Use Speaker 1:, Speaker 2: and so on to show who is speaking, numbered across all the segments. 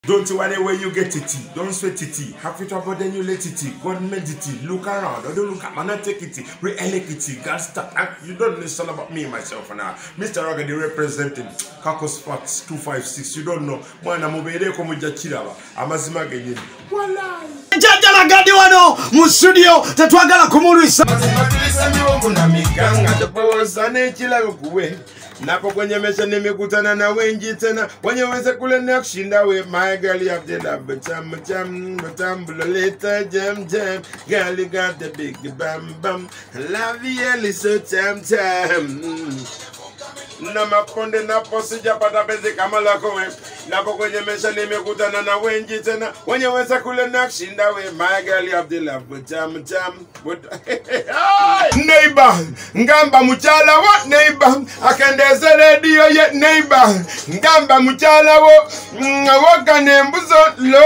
Speaker 1: Don't worry where you get it, don't sweat it, have it up but then you let it, God made it, look around, or don't look at man, take it, re-elect it, God stop. You don't know it's all about me, myself, and I. Mr. Ragadi representing Kakos Facts 256, you don't know. Mwana mubereko mujja kiraba, amazima genyini. Walai.
Speaker 2: Jajja Ragadi wano mu studio tetwagala kumulwisa.
Speaker 1: Mazima tulisa miwongo na miganga, topowoza n'ekirabo kuwe. Napokonyemesha nimekutana na wengi tena wenyeweza kule na kushinda we. My girl you have the love cham cham cham lolita jam jam. Girl you got the big bam bam. Love you so cham cham. Na makonde na posijapata penzi kama lako we. Napokonyemesha nimekutana na wengi tena wenyeweza kule na kushinda we. My girl you have the love cham cham. Neighbor, ngamba muchala wo neighbor, akendeze radio ye neighbor, ngamba muchala wo woka nembuzo lo,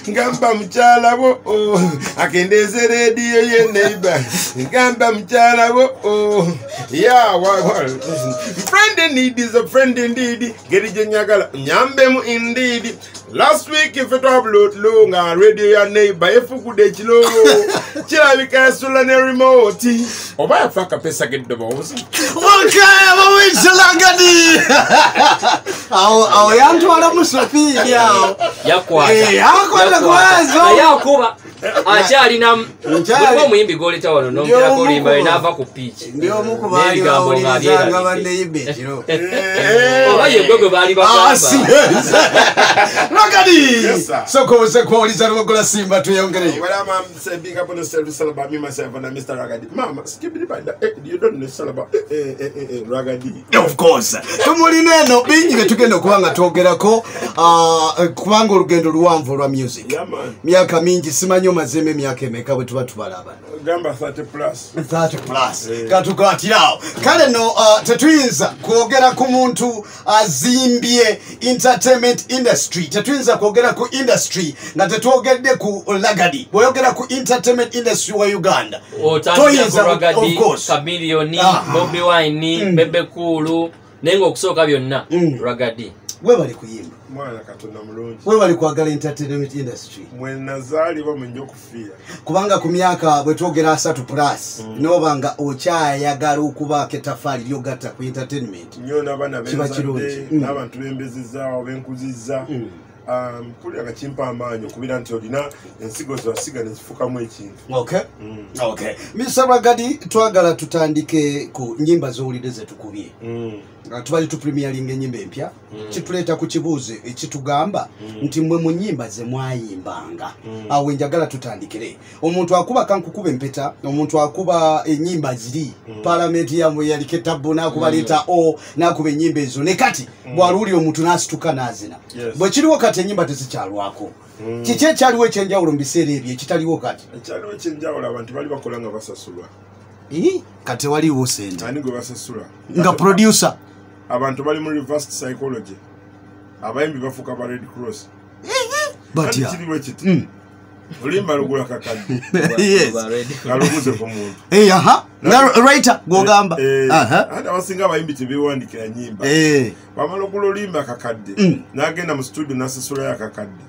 Speaker 1: ngamba muchala wo oh, akendeze radio ye neighbor, ngamba muchala wo oh, yeah, well, friend in need is a friend indeed, gerije nyagala nyambe mu indeed. Last week if it upload long and radio ya neighbor efukude chilo chilabika sula ne remote oba yafaka pesa gedobozi.
Speaker 2: Okay, abawishilangani awo yantwala musofi yao
Speaker 3: yakwata
Speaker 2: yakwata kwazo
Speaker 3: yakuba akyalina bwe omuyimbi gw'oleta wano n'omuterako oluyimba lwe n'ava ku pitch
Speaker 2: ndi omu ku baali bawulirizanga banneyimba ekiro
Speaker 3: oba ye gwe gwe baali bagamba.
Speaker 2: Ragadi! Soko oze kuwuliza Lugola Simba tweyongereyo.
Speaker 1: Well, I'm saying big up on yourself, it's all about me, myself, and Mr. Ragadi. Mama, skip it by that. You don't know it's all about Ragadi.
Speaker 2: Of course. Tumulina eno bingi bye tugenda okuba nga twogerako kubanga olugendo luwanvu olwa music.
Speaker 1: Yeah, man.
Speaker 2: Myaka mingi simanyi omazeemu emyaka emeka bwe tuba tubalaba.
Speaker 1: Gamba 30 plus.
Speaker 2: 30 plus. Katukwatirawo. Kale no tetuyinza kwogera ku muntu azimbye entertainment industry. Tetuyinza kwogera ku industry nga tetwogedde ku Ragadi. Bw'oyogera ku entertainment industry wa Uganda.
Speaker 3: Otandika ku Ragadi, Chameleone, Bobi Wine, Bebe Cool, naye ng'okusooka byonna Ragadi.
Speaker 2: Webali kuyimba.
Speaker 1: Mwana Katonda mulungi.
Speaker 2: Webali kwagala entertainment industry.
Speaker 1: Mwe nazaalibwa mwe nja okufiira.
Speaker 2: Kubanga ku myaka bwe twogera 3 plus n'oba nga okyayagala okubaako ettaffaali ly'ogatta ku entertainment.
Speaker 1: Nnyo n'abaana benzadde, n'abantu bembezezaawo, benkuzizza. Mpulira nga kimpa amaanyi okubeera nti olina ensigo zewasiga ne zifuukamu ekintu.
Speaker 2: Okay. Okay. Mr. Ragadi, twagala tutandike ku nnyimba z'owulidde ze tukubye. Tubali tupremieringa ennyimba empya. Kituleeta ku kibuuzo ekitugamba nti mmwe mu nnyimba ze mwayimbanga. Awo njagala tutandikire. Omuntu akuba kankukuba empeta, omuntu akuba ennyimba ziri. Palamenti yammwe yaliko etabbu n'akuba leeta O, n'akuba ennyimba ezo. Ne kati bw'aluwulira omuntu n'asituka n'azina. Bwe kiriwo kati ennyimba tezikyalwako. Kiki ekyaliwo ekyenjawulo mu biseera ebyo ekitaliwo kati?
Speaker 1: Ekyaliwo ekyenjawulo abantu bali bakola nga basasulwa.
Speaker 2: Kati waliwo ssente.
Speaker 1: Ani gwe basasula?
Speaker 2: Nga producer.
Speaker 1: Abantu bali mu reverse psychology. Abayimbi bafuuka ba Red Cross.
Speaker 2: Batya.
Speaker 1: Kiriwo kiti. Oluyimba lugula kakadde.
Speaker 2: Yes.
Speaker 1: Kaluguze ku muntu.
Speaker 2: Aha. Nga writer gw'ogamba.
Speaker 1: Ate abasinga abayimbi tebeewandiikira nnyimba. Bamala okugula oluyimba kakadde. N'agenda mu studio n'asasulayo akakadde.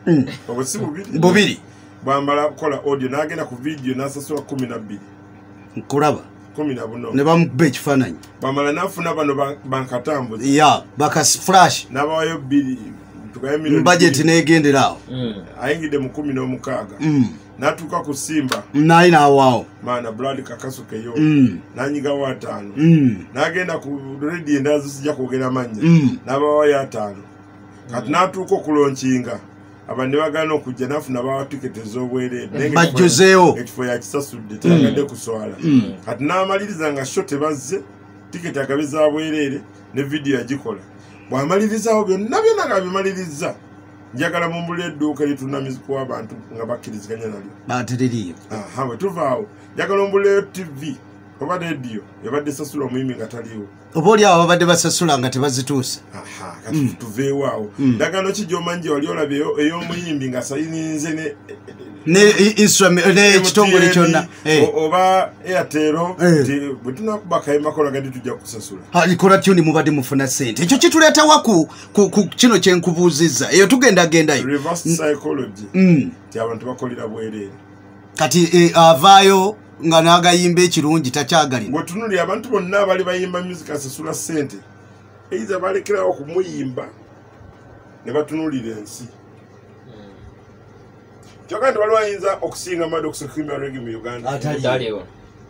Speaker 1: Obwo si bubiri?
Speaker 2: Bubiri.
Speaker 1: Bw'amala kukola audio n'agenda ku video n'asasula 12.
Speaker 2: Nkulaba.
Speaker 1: 14.
Speaker 2: Ne bamukuba ekifaananyi.
Speaker 1: Bw'amala n'afuna bano bankatambuzi.
Speaker 2: Yeah, baka flash.
Speaker 1: N'abawayo 2.
Speaker 2: Budget n'egendera awo.
Speaker 1: Ayingidde mu 16. N'atuuka ku Simba.
Speaker 2: Naye n'awaawo.
Speaker 1: Maana Brad Kakasukeyo. N'anyigawo 5. N'agenda ku radio endala zisijja kwogera mannya. N'abawayo 5. Kati n'atuuka okulonkinga. Abantu ne bagaana okujja n'afuna bawa tiketi ez'obwereere.
Speaker 2: Bajjuzeewo.
Speaker 1: Ekifo yakisasudde teyagadde kuswala. Kati n'amaliriza nga sho tebazze, tiketi agabe za bwereere ne vidiyo yagikola. Bw'amalirizaawo byonna byonna ng'abimaliriza, njagala mumbulire edduuka eritunda miziki w'abantu nga bakkiriziganya nalyo.
Speaker 2: Batereriyo.
Speaker 1: Aha, bwe tuvaawo njagala ombulireyo TV oba rediyo ebadde esasula omuyimbi nga taliiwo.
Speaker 2: Oba oli awo babadde basasula nga tebazituusa.
Speaker 1: Aha, kati tuveewo awo. Ndagaano ki gy'omanyi gye wali olabye ey'omuyimbi ng'asayininze ne
Speaker 2: Ne ekitongole kyonna
Speaker 1: oba Airtel bwe tunakuba akayimba Ragadi tujja kusasula.
Speaker 2: Kola tune mubadde mufuna ssente. Ekyo kituleeta ku kino kye nkubuuzizza. Eyo tugendagendayo.
Speaker 1: Reverse psychology. Ti abantu bakolera bwereere.
Speaker 2: Kati avaayo nga n'agayimba ekirungi takyagalina.
Speaker 1: Bw'otunuulira abantu bonna abali bayimba music asasula ssente, either balekerawo okumuyimba ne batunuulira ensi. Kyokka nti waliwo ayinza okusinga Maddox okuyimbira reggae mu Uganda.
Speaker 3: Ataliwo.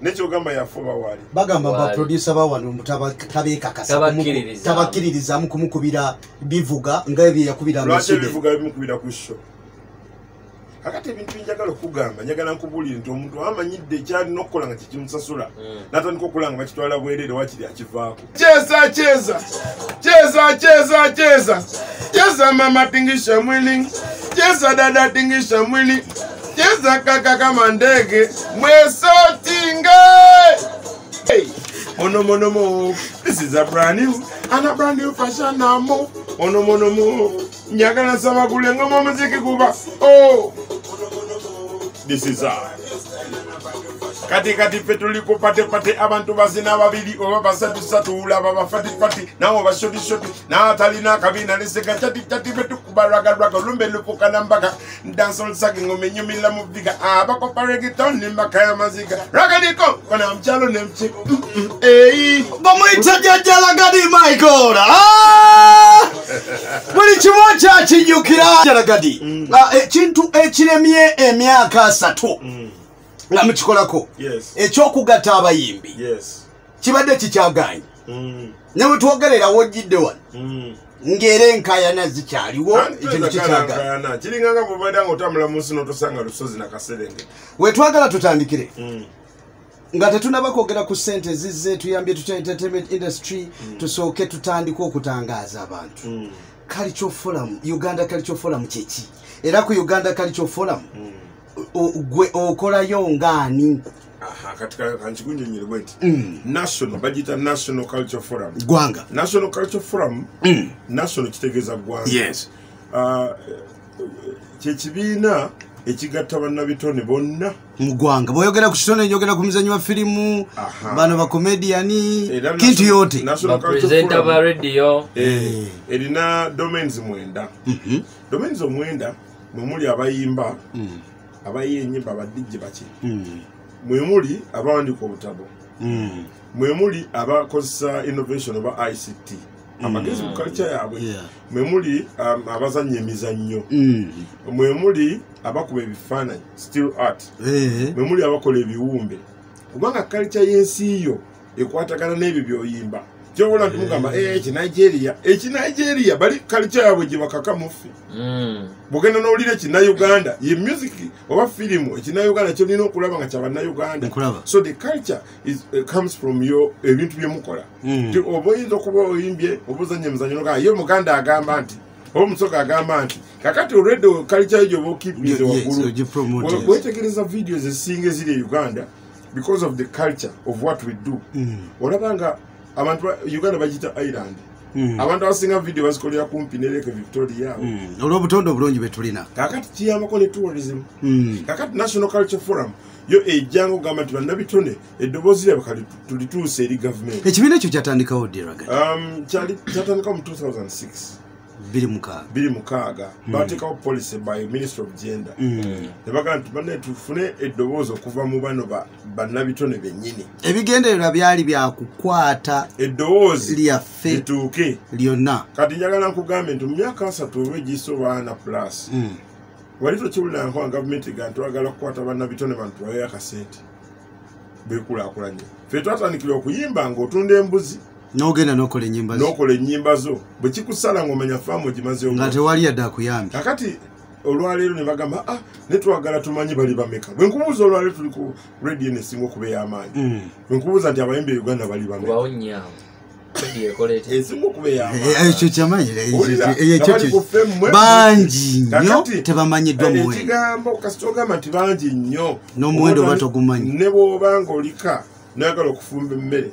Speaker 1: Nekyogamba yafuba wali.
Speaker 2: Bagamba ba producer ba wano tabeekakasa tabakkiririzaamu kumukubira bivuga nga ebyo yakubira
Speaker 1: mu Lwaki ebivuga bimukubira ku show? Kakati ebintu binjagala okugamba, njagala nkubuulire nti omuntu amanyidde ekyalina okukola nga kyekimusasula, n'atandika okukola nga bakitwala bwereere wakiri akivaako. Cheza cheza cheza cheza cheza cheza mama tingisha mwili, cheza dada tingisha mwili, cheza kaka kama ndege mwesotinge. Hey, mono mono mo, this is a brand new and a brand new fashion mo. Ono mono mo, njagala nsaba gule ngoma muziki kuba. Oh, this is a kati kati ffe tuliko pate pate abantu bazina babiri oba basatu satu ulaba bafati fati nawo bashoti shoti n'atalina akabina neseka chati chati ffe tukuba raga raga lumbe lufuka na mbaga dancehall sagi ngoma enyumira mu viga abakopa reggaeton nembaka y'amaziga ragadiko kona mkyalo nemchi eyi
Speaker 2: bamuyita Jjajja Ragadi Michael. Buli kimu kyakinyukira Ragadi ekintu ekiremye emyaka 3 nga mukikolako ekyokugatta abayimbi kibadde kikyagaanye. Ne bwe twogerera wojjidde wano ng'era enkaayana zikyaliwo, ekintu kikyagaanye.
Speaker 1: Kiringa nga bw'obeera ng'otambula mu nsi n'otosanga lusozi na kaserenge.
Speaker 2: We twagala tutandikire nga tetunnaba kwogera ku ssente zizze tuyambye tutya entertainment industry, tusooke tutandike okutangaaza abantu. Culture Forum, Uganda Culture Forum kyeki? Era ku Uganda Culture Forum gwe okolayo ng'ani?
Speaker 1: Kati kankikunnyonnyole bwe nti national bagiyita National Culture Forum.
Speaker 2: Ggwanga.
Speaker 1: National Culture Forum, national kitegeeza ggwanga.
Speaker 2: Yes.
Speaker 1: Kyekibiina ekigatta bannabitone bonna
Speaker 2: mu ggwanga. Bw'oyogera ku kitone njogera ku muzannyi wa firimu, bano bakomediyani, kintu yote.
Speaker 3: Bapresenta ba radio.
Speaker 1: Erina domains 9. Domains 9 mwe muli abayimba, abayiye ennyimba, aba DJ baki. Mwe muli abawandiika obutabo. Mwe muli abakozesa innovation oba ICT. Amagezi mu culture yaabwe. Mwe muli abazannya emizannyo. Mwe muli abakuba ebifaananyi, still art. Mwe muli abakola ebiwumbe. Kubanga culture y'ensi yo ekwatagana n'ebyo by'oyimba. Kyobola nti mugamba Ekinigeria, Ekinigeria bali culture yaabwe gye bakaka mu ffe. Bw'ogenda n'owulira Ekinnauganda, ye music oba firimu Ekinnauganda kyolina okulaba nga kya Bannayuganda. So the culture is comes from your ebintu bye mukola. Oba oyinza okuba oyimbye oba ozannya emizannyo n'ogamba ye Omuganda agamba nti oba Omusoga agamba nti kakati already culture yo gy'oba okeepinze waggulu. Weetegereza videos ezisinga eziri e Uganda because of the culture of what we do. Olaba nga abantu Uganda bagiyita island. Abantu abasinga video bazikolera kumpi ne Lake Victoria.
Speaker 2: Olw'obutonde obulungi bwe tulina.
Speaker 1: Kakati kiyambako ne tourism. Kakati National Culture Forum yo ejjanga okugamba nti bannabitone eddoboozi lyabwe kali tulituuse eri gavumenti.
Speaker 2: Ekibiina ekyo kyatandikawo ddi Ragadi?
Speaker 1: Kyatandikawo mu 2006. 2006 bateekawo policy by Ministry of Gender. Ne bagamba nti banne tufune eddoboozi okuva mu bano bannabitone bennyini.
Speaker 2: Ebigendererwa byali bya kukwata
Speaker 1: eddoboozi
Speaker 2: lyaffe
Speaker 1: lituuke
Speaker 2: lyonna.
Speaker 1: Kati njagala nkugambe nti mu myaka 3 oba egiyise oba 4 plus wali tokiwulirangako nga gavumenti egamba nti twagala kukwata bannabitone bantu tubaweeyo akasente beekulaakulanye. Ffe twatandikira okuyimba ng'otunda embuzi
Speaker 2: n'ogenda n'okola ennyimba zo.
Speaker 1: N'okola ennyimba zo. Bwe kikusala ng'omanya faamu ogimazeewo.
Speaker 2: Nga tewali yadde akuyambye.
Speaker 1: Kakati olwaleero ne bagamba ne twagala tumanye bali bameka. Bwe nkubuuza olwaleero tuli ku radio eno esinga okuba ey'amaanyi. Bwe nkubuuza nti abayimbi e Uganda bali bameka.
Speaker 3: Kubawo nnyo.
Speaker 1: Esinga okuba ey'amaanyi.
Speaker 2: Ekyo kyamanyi. Ekyo bangi nnyo tebamanyiddwa muwendo.
Speaker 1: Ekigambo kasita ogamba nti bangi nnyo.
Speaker 2: N'omuwendo oba togumanyi.
Speaker 1: Ne bw'oba ng'olika n'oyagala okufumba emmere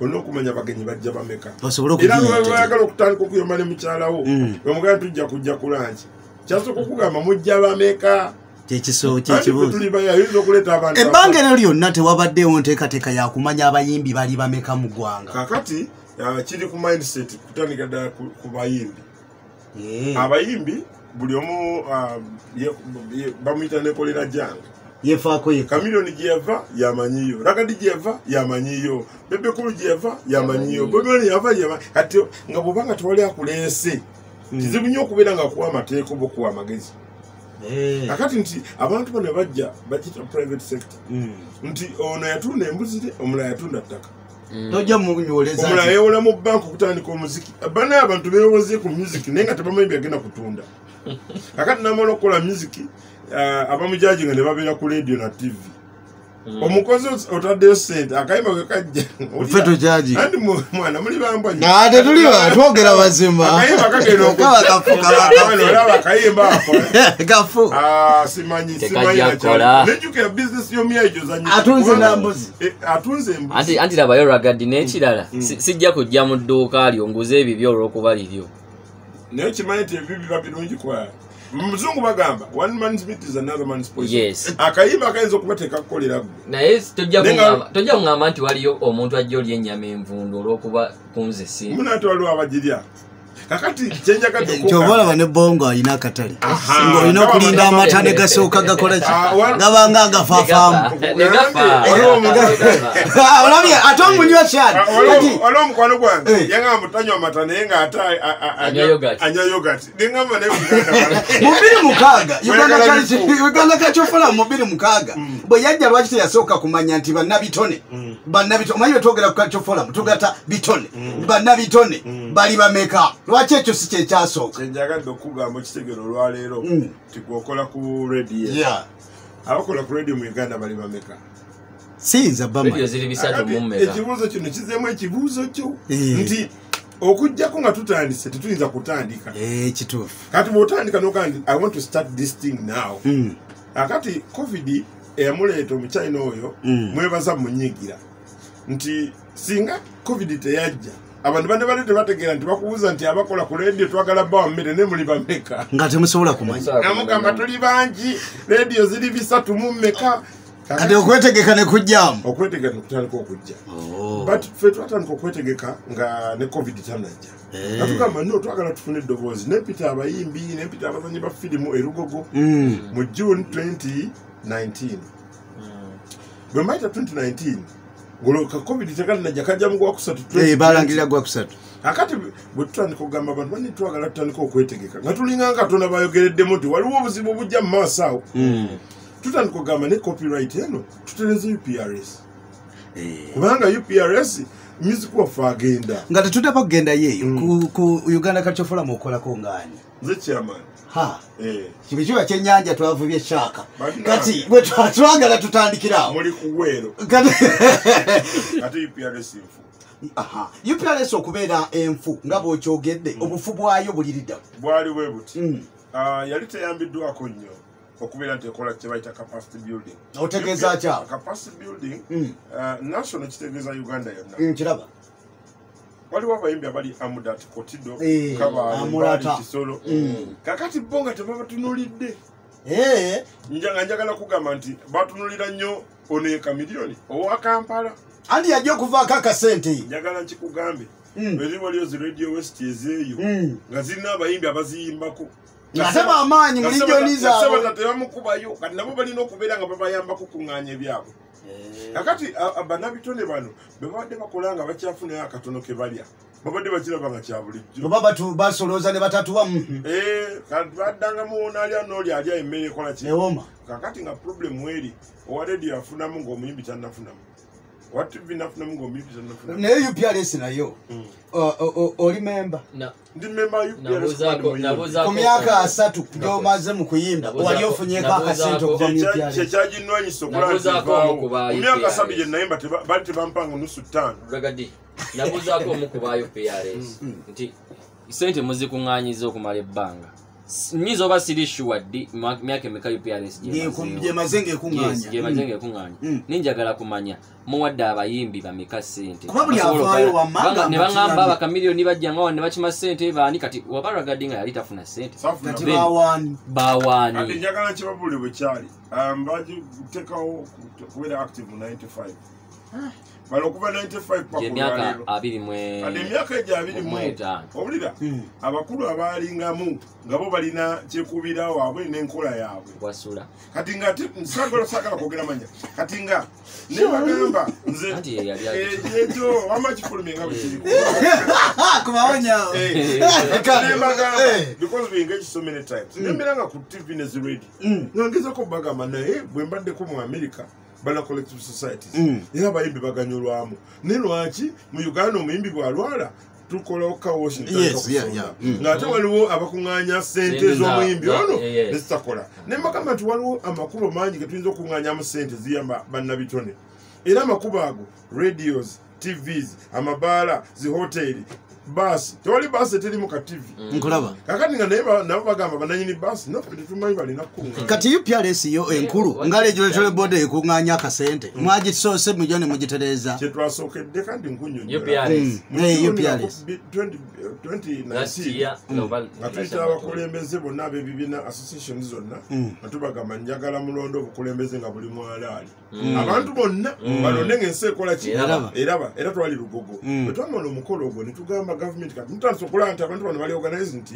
Speaker 1: olina okumanya abagenyi bajja bameka. Era bw'oyagala okutandika okuyomba ne mukyala wo bw'omugamba tujja kujja ku lanki kyasooka okugamba mujja bameka.
Speaker 2: Kyekibuuzo. Ebbanga eryo lyonna tewabaddewo nteekateeka ya kumanya abayimbi bali bameka mu ggwanga.
Speaker 1: Kakati kiri ku mindset kutandika ddala ku bayimbi. Abayimbi buli omu bamuyita nekolera jange.
Speaker 2: Yefaako yekka.
Speaker 1: Chameleone gye yava yamanyiyo, Ragadi gye yava yamanyiyo, Bebe Cool gye yava yamanyiyo, Bobi Wine yava yamanyiyo. Kati nga bw'obanga tewali akuleese, kizibu nnyo okubeera nga akuwa amateeka oba okuwa amagezi. Kakati nti abantu bano bajja bakiyita private sector. Nti ono yatunda embuzi ze, omulala yatunda ttaka.
Speaker 2: Tojja munywoleza.
Speaker 1: Omulala yeewola mu banka okutandika omuziki. Bano abantu beewoze ku music naye nga tebamanyi byagenda kutunda. Kakati namala okukola music, abamujaji nga ne babeera ku radio na TV. Omukozi otaddeyo ssente akayimba ke kajja.
Speaker 2: Ffe tujaji.
Speaker 1: Andi mwana muli bambwa nnyo.
Speaker 2: Ate tuli twogera mazima.
Speaker 1: Akayimba kagenda okujja.
Speaker 2: Kafu.
Speaker 1: Olaba akayimba ako.
Speaker 2: Kafu.
Speaker 1: Simanyi
Speaker 3: Tekajja
Speaker 1: nejjukira bizinesi y'omuyayi gy'ozannyisa.
Speaker 2: Atunze n'embuzi.
Speaker 1: Atunze embuzi.
Speaker 3: Anti labayo Ragadi n'ekirala. Sijja kujja mu dduuka lyo nguze ebibyo olw'okuba liryo.
Speaker 1: Naye kimanyi nti ebibi biba birungi kwa Mzungu bagamba one man's meat is another man's poison.
Speaker 3: Yes.
Speaker 1: Akayimba akayinza okuba tekakukolera ggwe.
Speaker 3: Naye tojja kungamba nti waliyo omuntu ajja olya ennyama envundu olw'okuba kunze si.
Speaker 1: Muna ate waliwo abagirya. Kakati kyenjagadde okukola.
Speaker 2: Ky'oba olaba ne Bongo alina akatale. Ng'olina okulinda amata ne gasooka gakola ki? Gabanga agafaafaamu. Olabye ate omunywa kyani?
Speaker 1: Waliwo omukwano gwange yangamba tanywa amata naye ng'ate anywa yogurt. Ne ngamba naye
Speaker 2: mu 2006 Uganda Culture Forum mu 2006 bwe yajja lwaki teyasooka kumanya nti bannabitone bannabitone omanyi bwe twogera ku Culture Forum tugata bitone bannabitone bali bameka. Lwaki ekyo si kye kyasooka?
Speaker 1: Kyenjagadde okugamba okitegeera olwaleero nti gw'okola ku radio. Abakola ku radio mu Uganda bali bameka?
Speaker 2: Siyinza bamanya.
Speaker 3: Radio ziri bisatu mu mmeka.
Speaker 1: Ekibuuzo kino kizeemu ekibuuzo kyo nti okuggyako nga tutandise tetuyinza kutandika.
Speaker 2: Kituufu.
Speaker 1: Kati bw'otandika n'ogamba nti I want to start this thing now. Akati COVID eyamuleeta omuchina oyo mwebaza munyiigira nti singa COVID teyajja abantu bane bane tebategeera nti bakubuuza nti abakola ku radio twagala bawa mmere ne muli bameka.
Speaker 2: Nga temusobola kumanya.
Speaker 1: Namugamba tuli bangi, radio ziri bisatu mu mmeka.
Speaker 2: Kati okwetegeka ne kujjamu.
Speaker 1: Okwetegeka ne kutandika okujja. But ffe twatandika okwetegeka nga ne COVID tannajja. Nga tugamba no twagala tufune eddoboozi. Ne mpita abayimbi, ne mpita abazannyi ba firimu e Lugogo mu June 2019. Bwe mbayita 2019 ngolo ka COVID tekanajja kajja mu gwakusatu.
Speaker 2: Balangirira gwakusatu.
Speaker 1: Akati bwe tutandika okugamba abantu banne twagala tutandika okwetegeka nga tulinga nga Katonda bayogereddemu nti waliwo obuzibu obujja mu maaso awo. Tutandika okugamba ne copyright eno tutereze UPRS. Kubanga UPRS music waffe agenda.
Speaker 2: Nga tetudaba kugenda yeeyo ku Uganda Culture Forum okolako ng'ani?
Speaker 1: Nze chairman.
Speaker 2: Kibi kiba kyennyanja twavubye kyaka. Kati bwe twagala tutandikirawo.
Speaker 1: Muli ku weero. Ate UPRS nfu.
Speaker 2: UPRS okubeera enfu nga bw'okyogedde obufu bwayo buliridda.
Speaker 1: Bwali bwe buti. Yali teyambiddwako nnyo okubeera nti ekola kye bayita capacity building.
Speaker 2: Otegeeza ki awo?
Speaker 1: Capacity building national kitegeeza Uganda yonna.
Speaker 2: Nkiraba.
Speaker 1: Waliwo abayimbi abali Amudat, Kotido, Kabale, Kisolo. Kakati bo nga tebabatunuulidde. Njagala kugamba nti batunulira nnyo ono ye Chameleone owa Kampala.
Speaker 2: Andi yajja okuvaako akasente.
Speaker 1: Njagala nkikugambe. Eri waliyo zi Radio West ezeeyo nga zirina abayimbi abaziyimbako.
Speaker 2: Nasema amaanyi mu regioni zaabwe.
Speaker 1: Nasema tebamukubayo kati nabo balina okubeera nga babayambako kuŋŋaanya ebyabwe. Kakati bannabitone bano bwe babadde bakola nga bakyafunayo akatono ke balya babadde bakiraba nga kya bulijjo.
Speaker 2: Oba basolooza ne batatuwa.
Speaker 1: Kati baddangamu n'alya n'oli alya emmere ekola ki?
Speaker 2: Ewoma.
Speaker 1: Kakati nga problem eri owa radio afunamu ng'omuyimbi tannafunamu. Owa TV nafunamu ng'omuyimbi tannafunamu.
Speaker 2: Naye UPRS nayo oli memba?
Speaker 1: Ndi memba UPRS.
Speaker 2: Ku myaka 3 gy'omaze mu kuyimba wali ofunyeeko akasente okuva mu UPRS.
Speaker 1: Kyekyagirwanyisa okulaba nti nvaawo. Mu myaka 3 gye nayimba baali tebampanga 5.5.
Speaker 3: Ragadi, nabuuzaako omu ku ba UPRS nti ssente muzikuŋŋaanyiza okumala ebbanga Nyinza oba siri sure ddi myaka emeka UPRS
Speaker 2: gyemaze ng'ekuŋŋaanya.
Speaker 3: Ninjagala kumanya muwadde abayimbi bameka ssente.
Speaker 2: Kuba buli avaayo wamma
Speaker 3: ne baŋŋamba abakamiliyoni bajja nga wano ne bakima ssente baani, kati waba Ragadi nga yali tafuna ssente.
Speaker 2: Kati bawaani.
Speaker 3: Bawaani.
Speaker 1: Kati njagala nkibabuulire bwe kyali. Bagiteekawo kubeera active mu 95. Bano okuva 95 paka
Speaker 3: emyaka 25.
Speaker 1: Kati emyaka egyo 25. Owulira? Abakulu abaalingamu nga bo balina kyekubira waabwe n'enkola yaabwe.
Speaker 3: Wasula.
Speaker 1: Kati nga saagala kwogera manya. Kati nga ne bagamba nze ekyo wamma kifulumye nga bwe kiri.
Speaker 2: Kubawonyawo.
Speaker 1: Ne bagamba because we engage so many times. Ne mbeera nga ku TV ne zi radio. Nga ngezaako bagamba naye bwe mbaddeko mu America bala collective societies. Era abayimbi baganyulwamu. Ne lwaki mu Uganda omuyimbi bw'alwala tukola kawoshi.
Speaker 2: Yes, yeah.
Speaker 1: Ng'ate waliwo abakuŋŋaanya ssente z'omuyimbi ono ne zitakola. Ne mbagamba nti waliwo amakubo mangi ge tuyinza okuŋŋaanyamu ssente ziyamba bannabitone. Era amakubo ago radios, TVs, amabaala, zi hoteli, baasi. Tewali baasi eterimu ka TV.
Speaker 2: Nkulaba.
Speaker 1: Kakati nga nabo bagamba bannannyini baasi naffe tetumanyi balina kukuŋŋaanya.
Speaker 2: Kati UPRS yo enkulu nga regulatory board ekuŋŋaanya akasente. Mwagisoose mujjo ne mugitereeza.
Speaker 1: Kye twasookedde kandi nkunnyonnyola.
Speaker 3: UPRS.
Speaker 2: UPRS.
Speaker 1: 2019 nga tuyita abakulembeze bonna ab'ebibiina associations zonna nga tubagamba njagala mulonde obukulembeze nga buli mwalaali. Abantu bonna balonde ng'ensi ekola ki? Eraba. Era twali Lugogo. Bwe twamala omukolo ogwo ne tugamba gavumenti kati mutandise okulaba nti abantu bano bali organize nti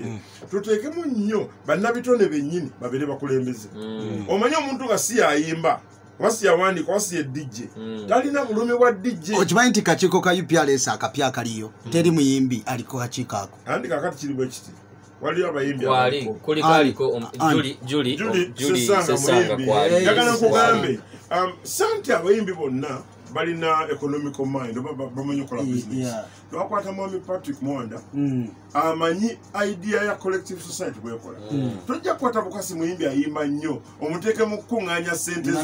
Speaker 1: tuteekemu nnyo bannabitone bennyini babeere bakulembeze. Omanyi omuntu nga si yayimba oba si yawandiika oba si ye DJ talina bulumi bwa DJ.
Speaker 2: Okimanyi nti kakiiko ka UPRS akapya akaliyo teri muyimbi aliko kakiiko ako.
Speaker 1: Andi kakati kiri bwe kiti waliyo abayimbi
Speaker 3: kuliko aliko Julie Sesanga kwali.
Speaker 1: Njagala nkugambe sante abayimbi bonna balina economical mind oba bamanyi okukola business. Lwakwata mwami Patrick Mwanda amanyi idea ya collective society bwekola. Tojja kukwata bukasi muyimbi ayimba nnyo omuteeke mu kukuŋŋaanya ssente zo.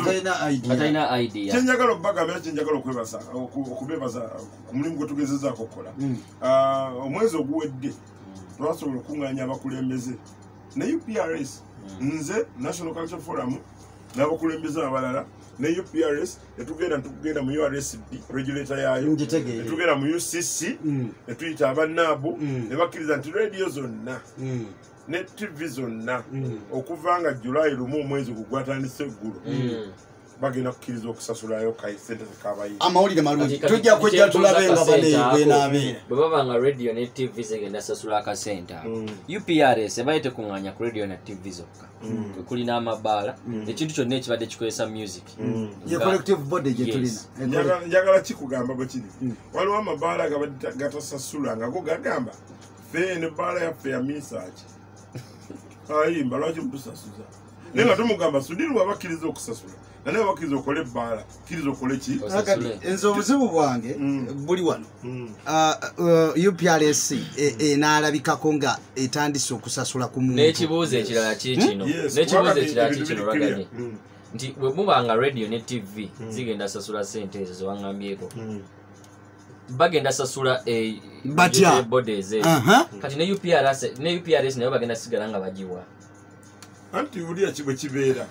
Speaker 3: Atalina idea.
Speaker 1: Kye njagala okubagamba era kye njagala okubeebaza ku mulimu gwe tugezezaako okukola. Omwezi oguwedde twasobola okukuŋŋaanya abakulembeze ne UPRS, nze National Culture Forum n'abakulembeze abalala ne UPRS netugenda mu URSB regulator yayo, netugenda mu UCC netuyita abannaabu ne bakkiriza nti radio zonna ne TV zonna okuva nga July 1 omwezi ogwo gwatandise eggulo bagenda kukkiriza okusasulayo sente z'abayimbi.
Speaker 2: Amawulire malungi tujja kujja tulabe nga banaabeera.
Speaker 3: Bwe baba nga radio ne TV zigenda sasula akasente ako, UPRS ebaye tekuŋŋaanya ku radio na TV zokka, kulina amabaala, ekintu kyonna ekibadde kikozesa music.
Speaker 2: Ye collective body gye tulina.
Speaker 1: Njagala kikugamba bwe kiri. Waliwo amabaala gabadde gatasasula nga go gagamba ffe eno ebbaala yaffe ya misaaki ayimba lwaki mutusasuza? Naye nga tumugamba Sudhir wabakkiriza okusasula naye bakkiriza okole ebbaala kkiriza okole ki?
Speaker 2: Nze obuzibu bwange buli wano. UPRS enaalabikako nga etandise okusasula ku muntu.
Speaker 3: N'ekibuuzo ekirala kiikino. N'ekibuuzo ekirala kiikino Ragadi. Nti bwe muba nga radio ne TV zigenda sasula ssente ezo ze waŋŋambyeko. Bagenda sasula
Speaker 2: batya
Speaker 3: bodies ezo. Kati ne UPRS nayo bagenda sigala nga bagiwa.
Speaker 1: Anti wulira ki bwe kibeera.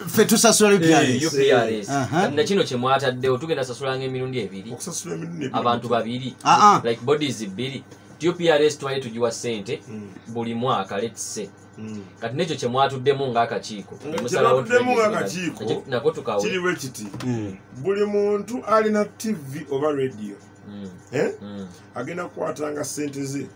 Speaker 2: Ffe tusasula UPRS.
Speaker 3: Na kino kye mwataddewo tugenda sasulanga emirundi ebiri.
Speaker 1: Okusasula emirundi ebiri.
Speaker 3: Abantu babiri. Like bodies bbiri. UPRS twali tugiwa ssente buli mwaka let's say. Kati n'ekyo kye mwatuddemu ng'akakiiko.
Speaker 1: Kyemwatuddemu ng'akakiiko
Speaker 3: nako tukawe.
Speaker 1: Kiri bwe kiti. Buli muntu alina TV oba radio. Agenda kukwatanga ssente ze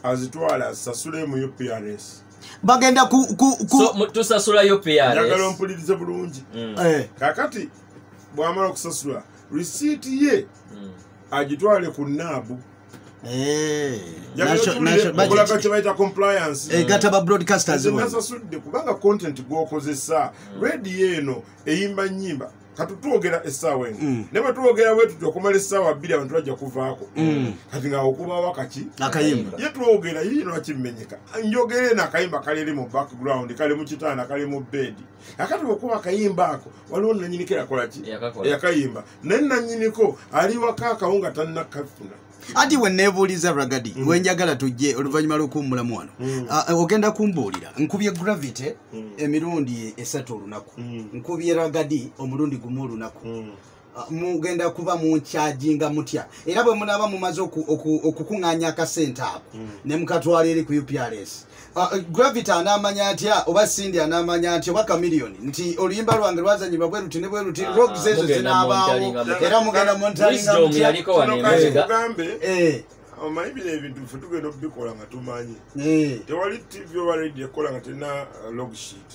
Speaker 1: azitwala azisasule mu UPRS.
Speaker 2: Bagenda ku
Speaker 3: so tusasula UPRS.
Speaker 1: Njagala ompulirize bulungi. Kakati bw'amala okusasula receipt ye agitwale ku NAB. Njagala kye bayita compliance.
Speaker 2: Egatta ba broadcasters
Speaker 1: bonna. Nasasudde kubanga content gw'okozesa radio eno eyimba nnyimba. Kati twogera essaawa eno, ne bwe twogera bwe tutyo okumala essaawa 2 abantu bajja kuvaako. Kati nga okubawo akaki
Speaker 2: akayimba
Speaker 1: ye twogera yiino lwaki mmenyeka njogera eno akayimba kali eri mu background, kali mu kitanda, kali mu bedi. Akati bwekuba akayimba ako waliwo nanyiniko eyakola ki?
Speaker 3: Eyakakola.
Speaker 1: Eyakayimba, naye nanyiniko ali waka akawunga tannakafuna.
Speaker 2: Ati we neebuuliza Ragadi, wenjagala tujje oluvannyuma lw'okuwummulamu wano. Ah, ogenda kumbuulira nkubye Gravity emirundi 3 olunaku, nkubye Ragadi omulundi 1 olunaku. Ah, mugenda kuba munkyajinga mutya? Era bwe munaaba mumaze okukuŋŋaanya akasente ako ne mukatwala eri ku UPRS, ah, Gravity anaamanya atya, oba Cindy anaamanya atya, oba Chameleone nti oluyimba lwange lwazanyibwa bwe luti ne bwe luti?
Speaker 3: Ah,
Speaker 2: Logs ezo
Speaker 3: mugenda
Speaker 2: zinaabaawo?
Speaker 3: monitoringa mutya?
Speaker 2: Era mugenda monitoringa
Speaker 3: Wisdom
Speaker 2: mutya?
Speaker 3: yaliko wano
Speaker 1: Kino
Speaker 3: emabega.
Speaker 1: kankikugambe, omanyi bino ebintu ffe tugenda okubikola nga tumanyi. Tewali TV oba radio ekola nga terina log sheet.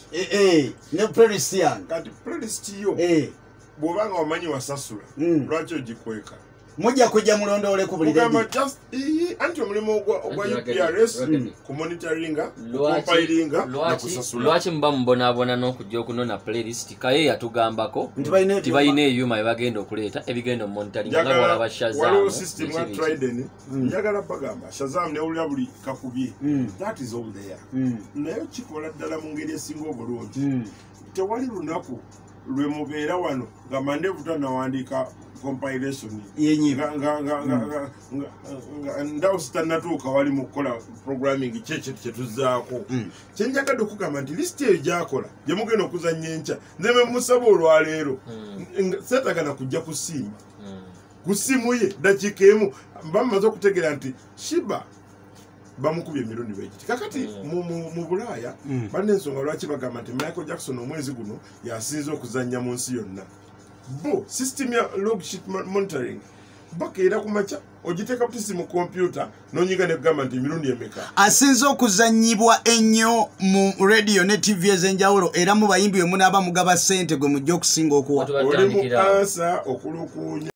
Speaker 2: Ne playlist yange.
Speaker 1: Kati playlist yo, bw'obanga omanyi wasasula, lwaki ogikweka?
Speaker 2: Mujja kujja mulondoole ku buli
Speaker 1: Kugamba
Speaker 2: radio.
Speaker 1: just anti omulimu ogwa
Speaker 3: Anti Ragadi,
Speaker 1: UPRS
Speaker 3: Ragadi.
Speaker 1: kumonitoringa, kucompilinga nakusasula.
Speaker 3: Lwaki muba mubonaabona n'okujja okunona playlist? Kaye yatugambako
Speaker 2: Nti balina
Speaker 3: nti balina ebyuma byebagenda okuleeta ebigenda omonitoringa nga bwalaba
Speaker 1: Waliwo
Speaker 3: Shazam.
Speaker 1: system nga Trident, njagala bagamba Shazam newulira buli kakubye. That is all there, naye kikola ddala mu ngeri esinga obulungi. Tewali lunaku lwe mubeera wano nga Mandevu tanawandiika compilation
Speaker 2: Yenyimba.
Speaker 1: Nga Ndawusi tannatuuka wali mu kukola programming kyekintu kyetuzaako. Kyenjagadde okugamba nti lisiti eyo gyakola gye mugenda okuzannya enkya, nze me musaba olwaleero seetagana kujja kusiima ku ssimu ye dakiika emu bamaze okutegeera nti Shiba bamukubye emirundi bwegiti. Kakati mu Bulaaya balina ensonga lwaki bagamba nti Michael Jackson omwezi guno yasinze okuzannya mu nsi yonna. Bo system ya log sheet monitoring bakeera ku makya, ogiteeka butisi mu kompyuta n'onyiga nekugamba nti emirundi emeka
Speaker 2: Asinze okuzannyibwa ennyo mu radio ne TV ez'enjawulo, era mu bayimbi we munaaba mugaba ssente gwe mujja okusinga okuwa.
Speaker 1: Oli mu
Speaker 3: Tubatandikira
Speaker 1: ansa okulukuunya.